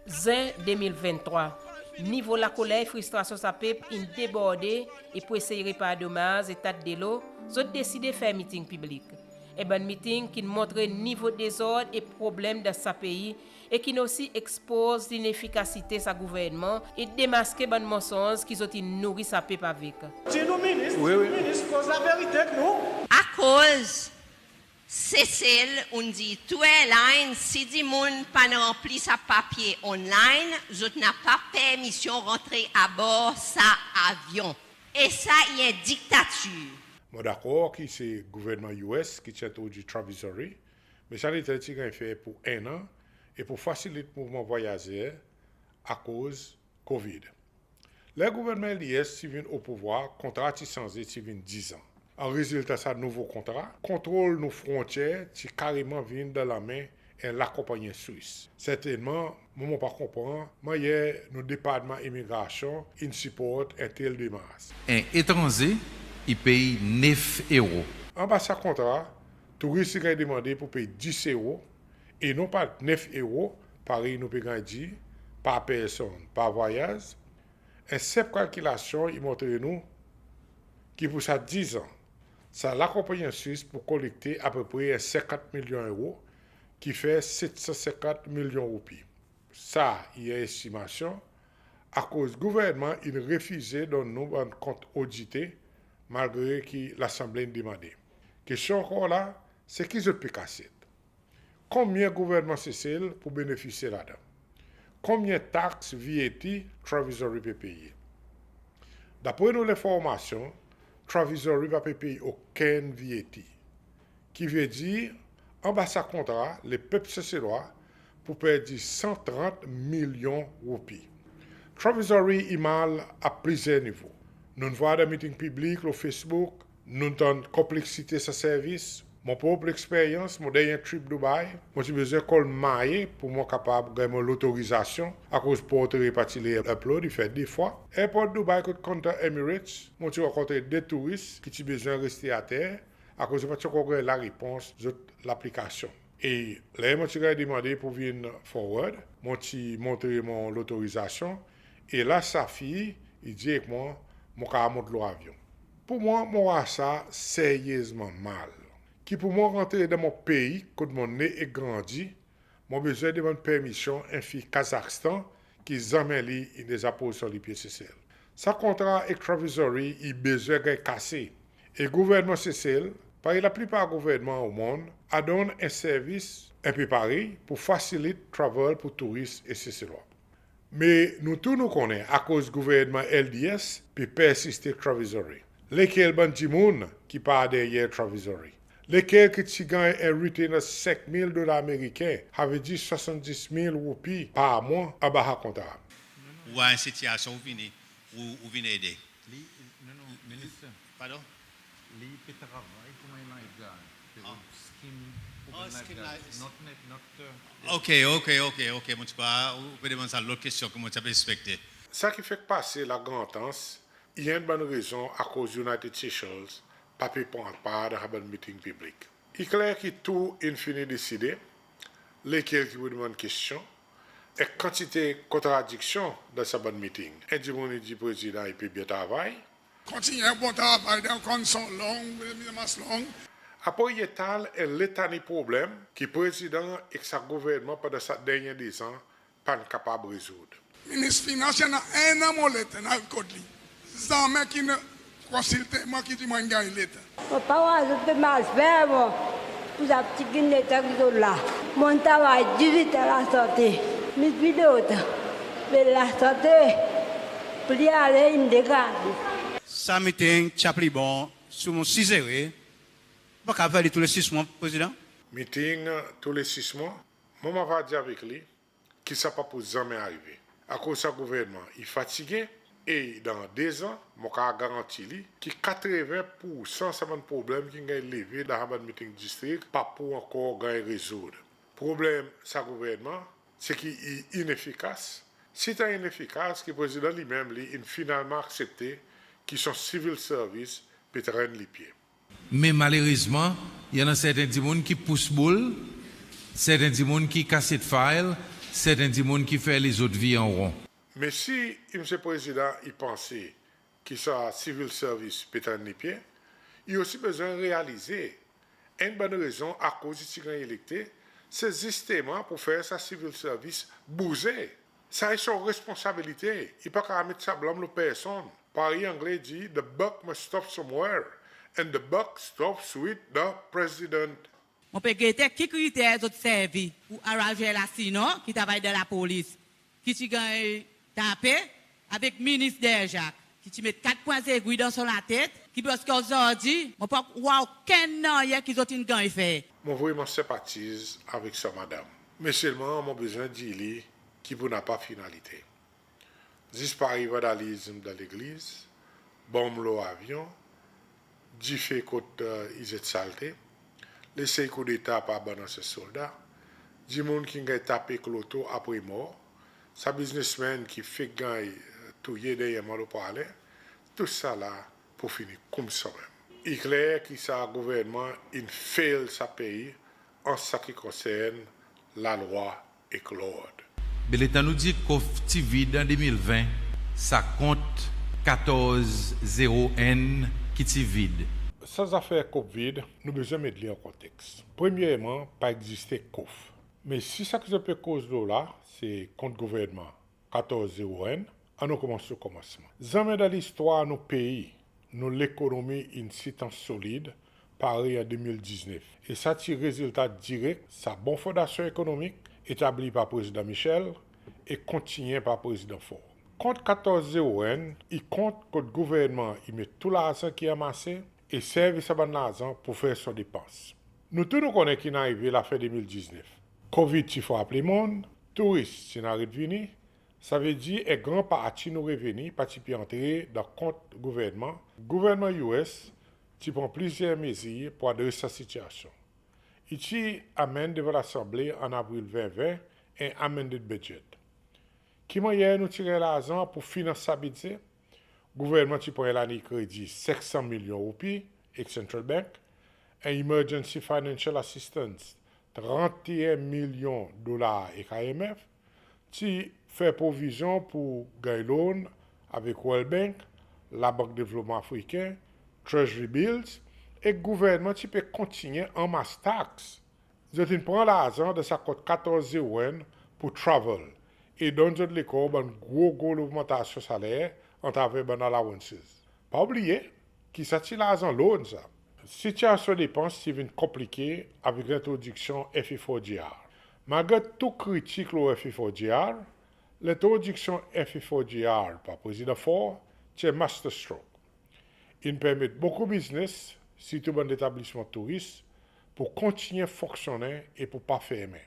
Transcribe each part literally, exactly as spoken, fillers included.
Zen de mil venntrwa, nivo lakoler e fristrasyon sa pep in deborde e pou esey repar domaz e tat delo, zot deside fer miting piblik. En bann miting ki'n montre nivo dezord e problenm dan sa pei e ki'n osi ekspoz linefikasite sa gouvernman e demaske bann mansonz ki zot in nouri sa pep avek. Dir nou minis, wi, dir nou minis, koz laverite ek nou. Akoz Sesel ou'n dir tou airline, si dimoun pa'n ranpli sa papye online, zot napa permisyon rantre abor sa avyon. E sa i en diktatir. Mon dakor ki se gouvernman US ki ti entrodwir Travizory, me sa letan ti ganny fer pour en an e pour fasilit mouvman vwayazer akoz COVID. Ler gouvernman LDS ti vin o pouvwar, kontra ti sanze, ti vin diz an. An rezilta sa nouvo kontra, kontrol nou frontyer ti kareman vin dan lanmen en lakonpannyen Swis. Sertennman, mwan mon pa konpran mannyer nou Departman Imigrasyon in siport en tel demars. En etranze i pey nef euro. Anba sa kontra, touris i ganny demande pour pey dis euro e non pa nef euro, parey nou pe ganny dir, par personn, par vwayaz. En senp kalkilasyon i montre nou ki pour sa diz an, sa lakonpannyen Swis pou kolekte apepre en senkant milyon euro, ki fer set san senkant milyon roupi. Sa i en estimasyon, akoz gouvernman in refize donn nou bann kont odite, malgre ki Lasanble in demande. Kestyon ankor la, se ki zot pe kasyet? Konbyen gouvernman Sesel pou benefisye ladan? Konbyen taks, VAT, Travizory pe peye? Dapre nou lenformasyon, Travizory pa pe pey okenn VAT. Ki vedir, anba sa kontra, lepep Seselwa pou perdi san trant milyon roupi. Travizory i mal a plizyer nivo. Nou'n vwar dan miting piblik, lo Facebook, nou'n tann konpleksite sa servis. Mon prop leksperyans, mon dernyen trip Dubai, mon ti bezwen call Mahe pour mon kapab ganny mon lotorizasyon, akoz portre pa ti le upload, i fer de fwa. Airport Dubai kot Qatar Emirates, mon ti rankontre de touris ki ti bezwen reste ater, akoz zot pa ti ankor ganny larepons zot laplikasyon. E ler mon ti ganny demande pour vin forward, mon ti montre mon lotorizasyon, e la sa fiy i dir ek mwan mon kapab mont lo avyon. Pour mwan, mon war sa seryezman mal. Ki pour mwan rantre dan mon pei, kot mon ne e grandi, mon bezwen demann permisyon en fiy Kazakhstan ki zanmen li in deza poz son lipye Sesel. Sa kontra ek Travizory i bezwen ganny kase. E gouvernman Sesel, parey laplipar gouvernman o monn, a donn en servis en pe parey pour fasilit travel pour touris e Seselwa. Me nou tou nou konnen akoz gouvernman LDS pe persiste Travizory. Lekel bann dimoun ki par deryer Travizory? Lekel ki ti ganny en retainer senk mil dolar Ameriken, savedir swasanndis mil roupi par mwan anba sa kontra? Ou war en sitiyasyon ou vini, ou, ou vin ede. Li, non, non, Minister. Pardon? Li pe travay konman en lifeguard. Pe rod skim, konman en lifeguard. Not, not, not, uh, OK, OK, OK, OK. Mon ti krwar ou pe demann sa lot kestyon ki mon ti pe ekspekte. Sa ki fek pase la Grand Anse, i enn bann rezon akoz United Seychelles pa pe pran par dan sa bann miting piblik. I kler ki tou in fini deside, lekel ki pou demann kestyon, e kantite kontradiksyon dan sa bann miting. En dimoun i dir Prezidan i pe byen travay. Kontinyen bon travay, dan konn son long, mas long. Apre i etal en letani problenm ki Prezidan ek sa gouvernman pandan sa dernyen dezan pa'n kapab rezoud. Minis Finans, i annan en an mon letan al kot li. Zanmen ki'n konsilte mwan, ki dir mwan in ganny letan. Mon pa war zot pe mal fer mwan pour sa pti kin letan ki zot la. Mon'n travay dizwit an lasante, mi dizwit lot. Me lasante pli ale, in degrade. Sa miting ti a pli bon si mon sizere, pa kapab fer li tou le sis mwan, Prezidan? Miting tou le sis mwan, mwan mon ava dir avek li ki sa pa pou zanmen arive. Akoz sa gouvernman i fatige, e dan dezan, mon kapab garanti li ki katreven poursan sa bann problenm ki'n ganny leve dan sa bann miting distrik pa pou ankor ganny rezoud. Problenm sa gouvernman, se ki i inefikas. Si i ti inefikas, ki Prezidan li menm li in finalman aksepte ki son civil service pe trenn lipye. Me malerezman, i annan serten dimoun ki pous boul, serten dimoun ki kasyet file, serten dimoun ki fer lezot vir an ron. Me si Msye Prezidan i panse ki sa civil service pe trenn lipye, i osi bezwen realize enn bann rezon akoz i ti ganny elekte, se zisteman pour fer sa civil service bouze. Sa i son responsabilite, i pa kapab met sa blanm lo personn. Parey Angle dir, the buck must stop somewhere, and the buck stops with the president. Mon pe gete ki kriter zot servi pour Araviel Assinor ki travay dan lapolis, ki ti ganny tape avek Minis Derjacques, ki ti met kat pwen zegwi dan son latet, ki preski ozordi mon pa war okenn nanryen ki zot in ganny fer. Mon vreman senpatiz avek sa madanm, me selman mon bezwen dir li ki pour napa finalite. Zis parey vandalizm dan legliz, bonm lo avyon, dife kot i zet salte, lesey koudeta par bann ansyen solda, dimoun ki'n ganny tape ek loto apre mor, sa biznesmenn ki fek ganny touye dernyerman lo Praslin, tou sa la pour fini koumsa menm. I kler ki sa gouvernman in fail sa pei an sa ki konsern lalwa ek lord. Be letan nou dir kof ti vid an de mil ven, sa kont katorz zero enn ki ti vid. Sa zafer kof vid, nou bezwen met li an konteks. Premyerman, pa egziste kof. Me si sa ki zot pe koz lo la se kont gouvernman katorz zero enn, annou konmans lo konmansman. Zanmen dan listwar nou pei, nou lekonomi in sitan solid parey an de mil diznef. E sa ti rezilta direk sa bon fondasyon ekonomik etabli par Prezidan Michel e kontinyen par Prezidan Faure. Kont katorz zero enn i kont kot gouvernman i met tou larzan ki anmase e servi sa bann larzan pour fer son depans. Nou tou nou konnen ki'n arive lafen de mil diznef. Covid ti frap lemonn, touris ti'n aret vini, savedir en gran parti nou reveni pa ti pe antre dan kont gouvernman. Gouvernman US ti pran plizyer mezir pour adres sa sitiasyon. I ti amenn devan Lasanble an Avril ven ven en amended budget. Ki mannyer nou ti ganny larzan pour finans sa bidze? Gouvernman ti pran en laliny kredi senk san milyon roupi ek Central Bank, en emergency financial assistance trannteyen milyon dolar ek IMF, ti fer provizyon pour ganny loan avek World Bank, Labank Devlopman Afriken, Treasury bills, e gouvernman ti pe kontinyen anmas tax. Zot in pran larzan dan sa kont katorz zero enn pour travel e donn zot lekor bann gro gro logmantasyon saler atraver bann allowances. Pa oubliye ki sa ti larzan loan sa. Sitiasyon depans ti vin konplike avek lentrodiksyon FE four GR. Malgre tou kritik lo FE four GR, lentrodiksyon FE four GR par Prezidan Faure ti en master stroke. In permet bokou biznes, sirtou bann letablisman touris, pour kontinyen fonksyonnen e pour pa fermen.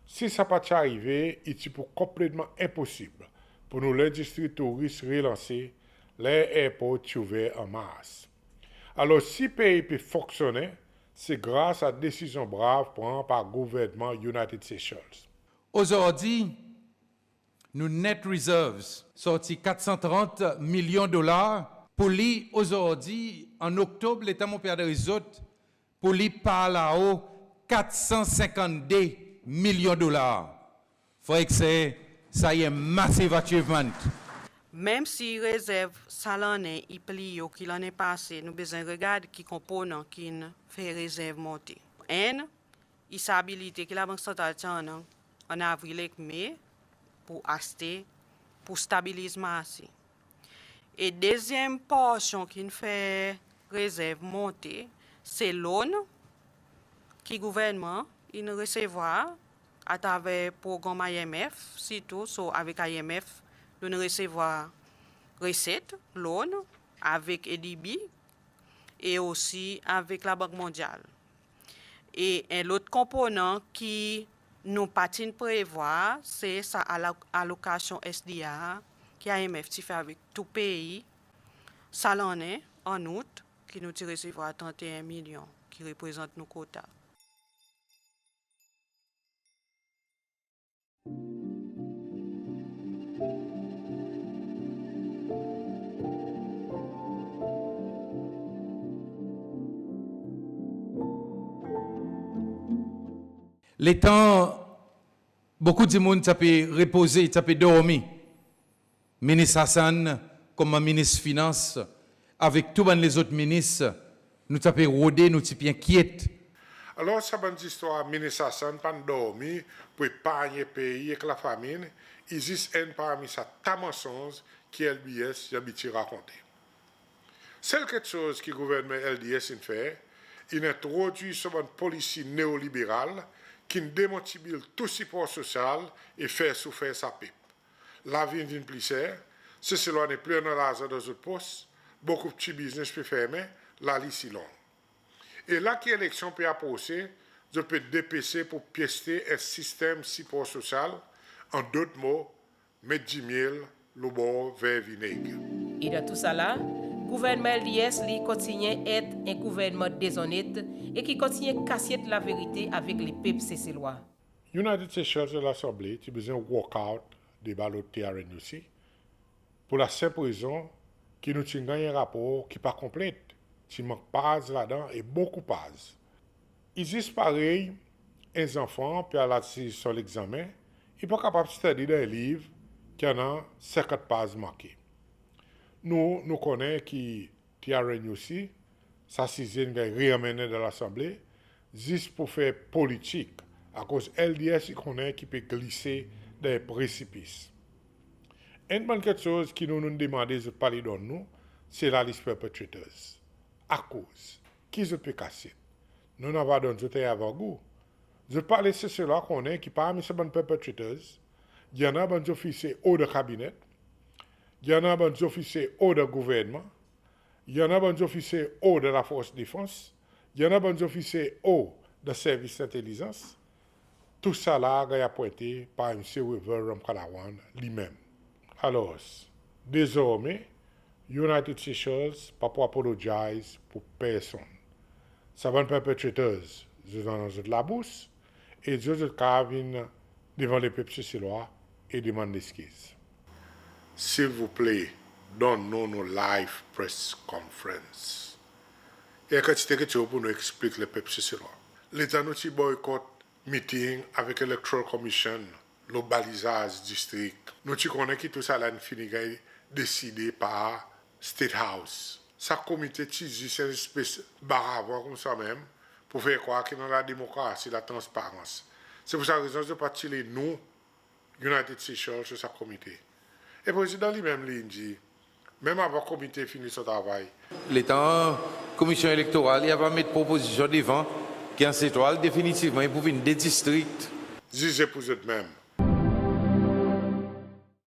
Si sa pa ti arive, i ti pou konpletman enposib pour nou lendistri touris relanse ler airport ti ouver an Mars. Alor si pei pe fonksyonnen, se gras a desizyon brav pran par gouvernman United Seychelles. Ozordi, nou net reserves sorti kat san trant milyon dolar, pour li ozordi, an Oktob, letan mon pe adres zot, pour li par lao kat san senkannde milyon dolar. Frer ek ser, sa i en massive achievement. Menm si rezerv sa lannen i pli o ki lannen pase, nou bezwen regard ki konponan ki'n fer rezerv monte. Enn, i sa abilite ki Labank Santral ti annan an Avril ek Me pour aste, pour stabiliz marse. E dezyenm porsyon ki'n fer rezerv monte, se loan ki gouvernman in resevwar atraver progranm IMF, sirtou, so avek IMF, nou'n resevwar reset, loan, avek ADB, e osi avek Labank Mondyal. E en lot konponan ki nou pa ti'n prevwar, se sa alo-, alokasyon SDR ki IMF ti fer avek tou pei sa lannen, an Out, ki nou ti resevwar trannteyen milyon, ki reprezant nou kota. Letan Bokou dimoun ti a pe repoze, ti a pe dormi. Minis Hassan konman Minis Finans, avek tou bann lezot minis, nou ti a pe rode, nou ti pe enkyet. Alor sa bann zistwar Minis Hassan pa'n dormi pour eparnyen pei ek lafamin, i zis enn parmi sa ta mansonz ki LDS i abitye rakonte. Sel keksoz ki gouvernman LDS in fer, in entrodwir son bann polisi neoliberal ki'n demantibil tou sipor sosyal e fer soufer sa pep. Lavi in vin pli ser, Seselwa nepli annan larzan dan zot pos, bokou pti biznes pe fermen, lalis i long. E la ki eleksyon pe aprose, zot pe depese pour pyeste en sistenm sipor sosyal, an dot mo, met dimyel lo bor ver vineg. E dan tousala, gouvernman LDS li kontinyen et en gouvernman dezonnet e ki kontinyen kasyet laverite avek lepep Seselwa. United Seychelles dan Lasanble ti bezwen walk out deba lo TRNUC pour lasenp rezon ki nou ti'n ganny en rapor ki pa konplet, ti mank paz ladan e bokou paz. I zis parey en zanfan pe al asiz son legzanmen, i pa kapab stadi dan en liv ki annan senkant paz manke. Nou, nou konnen ki TRNUC, sa size in ganny re-anmennen dan Lasanble, zis pour fer politik, akoz LDS i konnen ki pe glise dan en presipis. Enn bann keksoz ki nou, nou'n demande zot pa le donn nou, se lalis perpetrators. Akoz? Ki zot pe kasyet? Nou, nou ava donn zot en avangou. Zot pa le Seselwa konnen ki parmi sa bann perpetrators, i annan bann zofisye o dan kabinet, i annan bann zofisye o dan gouvernman, i annan bann zofisye o dan Lafors Defans, i annan bann zofisye o dan servis lentelizans. Tousala ganny apwente par Msye Wavel Ramkalawan li menm. Alors, dezormen, United Seychelles pa pou apologize pour personn. Sa bann perpetrators, zot annan zot labous, e zot, zot kapab vin devan lepep Seselwa e demann leskiz. Silvouple, donn nou nou live press conference. E en kantite keksoz pour nou eksplik lepep Seselwa. Letan nou ti boycott meeting avek Electoral Commission lo balizaz distrik, nou ti konnen ki tousala in fini ganny deside par State House. Sa komite ti zis en espes baravan koumsa menm pour fer krwar ki annan lademokrasi, latransparans. Se pour sa rezon zot pa ti le nou, United Seychelles, lo sa komite. E Prezidan li menm li in dir, menm avan komite fini son travay. Letan Komisyon Elektoral i ava met propozisyon devan ki Anse Etoile definitivman i pou vin de distrik. Zize pour zot menm.